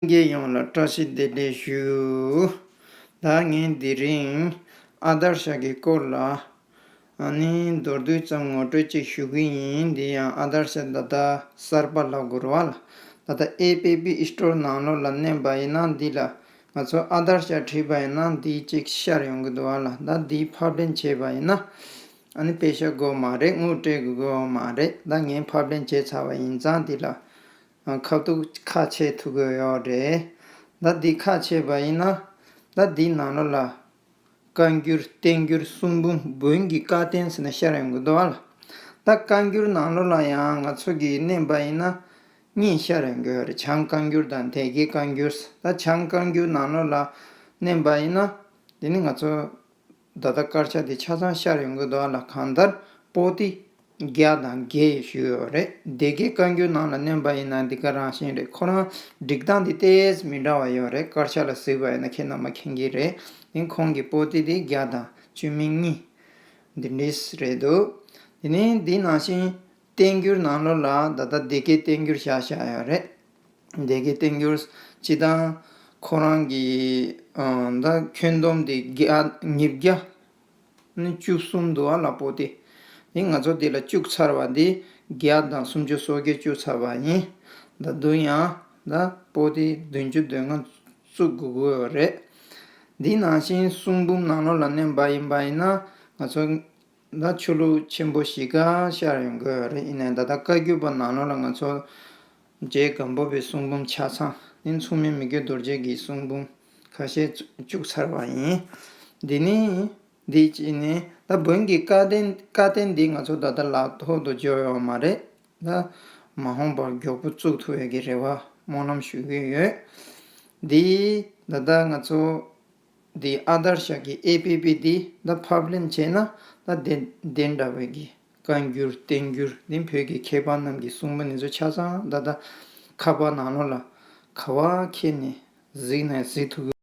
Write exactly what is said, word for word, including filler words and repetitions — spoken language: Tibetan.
ལྷན་རྒྱས་ཡོངས་ལ་བཀྲ་ཤིས་བདེ་ལེགས་ཞུ། ད་ངས་དེ་རིང་ཨ་དར་ཤ་གི་སྐོར་ལ་ཨ་ནི་མདོར་བསྡུས་ཙམ་ངོ་སྤྲོད་ཅིག་ཞུ་གི་ཡིན། འདི་ཡང་ཨ་དར་ཤ་ད་ལྟ་གསར་པ་ལབ་དགོས་རེད་བ་ལ། ད་ལྟ་ཨེ་པི་པི་སི་ཊོར་ནང་ལོགས་ལ་མནན་པ་ཡིན་ན་འདི་ལ་ང་ཚོ་ཨ་དར་ཤ་བྲིས་པ་ཡིན་ན་འདི་གཅིག་ཤར་ཡོང་གི་འདུག་བ་ལ། ད་འདི་ཕབ་ལེན་བྱས་པ་ཡིན་ན་ཨ་ནི་པེ་ཤ་དགོས་མ་རེད། དངུལ་སྤྲད་དགོས་མ་རེད། ད་ངས་ཕབ་ལེན་བྱས་ཚར་བ་ཡིན་ཙང་འདི་ལ་ཨ་ཁ་ཐུག་ཁ་ཕྱེ་ཐུབ་ཀྱི་ཡོད་རེད། ད་འདི་ཁ་ཕྱེ་བ་ཡིན་ན་ད་འདི་ནང་ལོགས་ལ་བཀའ་འགྱུར་བསྟན་འགྱུར་གསུང་འབུམ་བོན་གྱི་བཀའ་བསྟན་ཟེར་ནས་ཤར་ཡོང་གི་འདུག་བ་ལ། ད་བཀའ་འགྱུར་ནང་ལོགས་ལ་ཡང་ང་ཚོ་གིས་མནན་པ་ཡིན་ན་གཉིས་ཤར་ཡོང་གི་ཡོད་རེད། བྱང་བཀའ་འགྱུར་དང་སྡེ་དགེ་བཀའ་འགྱུར། ད་བྱང་བཀའ་འགྱུར་ནང་ལོགས་ལ་མནན་པ་ཡིན་ན་དེ་ནི་ང་ཚོ་ད་ལྟ་དཀར་ཆག་དེ་ཆ་ཚང་ཤར་ཡོང་གི་འདུག་བ་ལ། གང་ལྟར་པོ་ཏི་བརྒྱ་དང་བརྒྱད་ཞུས་ཡོད་རེད། སྡེ་དགེ་བཀའ་འགྱུར་ནང་ལ་མནན་པ་ཡིན་ན་འདི་ག་རང་བཞིན་རེད། ཁོ་རང་སྒྲིག་སྟངས་འདི་ཏོག་ཙམ་མི་འདྲ་བ་ཡོད་རེད། དཀར་ཆག་ལ་གཟིགས་པ་ཡིན་ན་ཁྱེད་རྣམ་པ་མཁྱེན་གྱི་རེད། དེ་ཁོང་གི་པོ་ཏི་འདི་བརྒྱ་དང་བཅུ་མེད་གཉིས་འདི་འདྲས་རེད་འདུག་དེ་ནས་འདི་ནང་བཞིན་བསྟན་འགྱུར་ནང་ལོགས་ལ་ད་ལྟ་སྡེ་དགེ་བསྟན་འགྱུར་བཞག་བཞག་ཡོད་རེད། སྡེ་དགེ་བསྟན་འགྱུར་སྤྱི་དང་ཁོ་རང་གི་ཨ་ད་ཁྱོན་བསྡོམས་དེ་བརྒྱ་ཉིས་བརྒྱ་ནི་བཅུ་གསུམ་འདུག་བ་ལ། པོ་ཏི་འདི་ང་ཚོ་འདི་ལ་བཅུག་ཚར་བ་འདི་བརྒྱ་དང་སུམ་ཅུ་སོ་བརྒྱད་བཅུག་ཚར་བ་ཡིན། ད་དུང་ཡང་ད་པོ་ཏི་བདུན་ཅུ་དོན་ལྔ་བཙུགས་དགོས་ཀྱི་ཡོད་རེད། འདི་ནང་བཞིན་གསུང་འབུམ་ནང་ལོགས་ལ་མནན་པ་ཡིན་པ་ཡིན་ན་ང་ཚོ་ད་ཆོས་ལུགས་ཆེན་པོ་བཞི་ཀ་ཤར་ཡོང་གི་ཡོད་རེད། ཡིན་ནའི་ད་ལྟ་བཀའ་བརྒྱུད་པ་ནང་ལོགས་ལ་ང་ཚོ་རྗེ་སྒམ་པོ་པའི་གསུང་འབུམ་ཆ་ཚང་ནི་མཚུངས་མེད་མི་བསྐྱོད་རྡོ་རྗེ་གི་གསུང་འབུམ་ཁ་ཤས་བཙུགས་ཚར་བ་ཡིན། འདི་ནི་འདི་གཅིག་ནི་ད་བོན་གྱི་བཀའ་བསྟན་བཀའ་བསྟན་འདི་ང་ཚོ་ད་ལྟ་ལག་ཐོག་ཏུ་འབྱོར་ཡོད་མ་རེད། ད་མ་འོངས་པར་མགྱོགས་པོ་བཙུགས་ཐུབ་ཡས་ཀྱི་རེ་བ་སྨོན་ལམ་ཞུ་གི་ཡོད། འདི་ད་ལྟ་ང་ཚོ་འདི་ཨ་དར་ཤ་གི་ཨེ་པི་པི་འདི་ད་ཕབ་ལེན་བྱས་ན་ད་དེ་དེ་འདྲ་བའི་གི་བཀའ་འགྱུར་བསྟན་འགྱུར་འདི་བོད་ཀྱི་མཁས་པ་རྣམས་ཀྱི་གསུང་འབུམ་འདི་ཚོ་ཆ་ཚང་ད་ལྟ་ཁ་པར་ནང་ལོགས་ལ་ག་བ་འཁྱེར་ནས་གཟིགས་ནས་གཟིགས་ཐུབ་ཀྱི་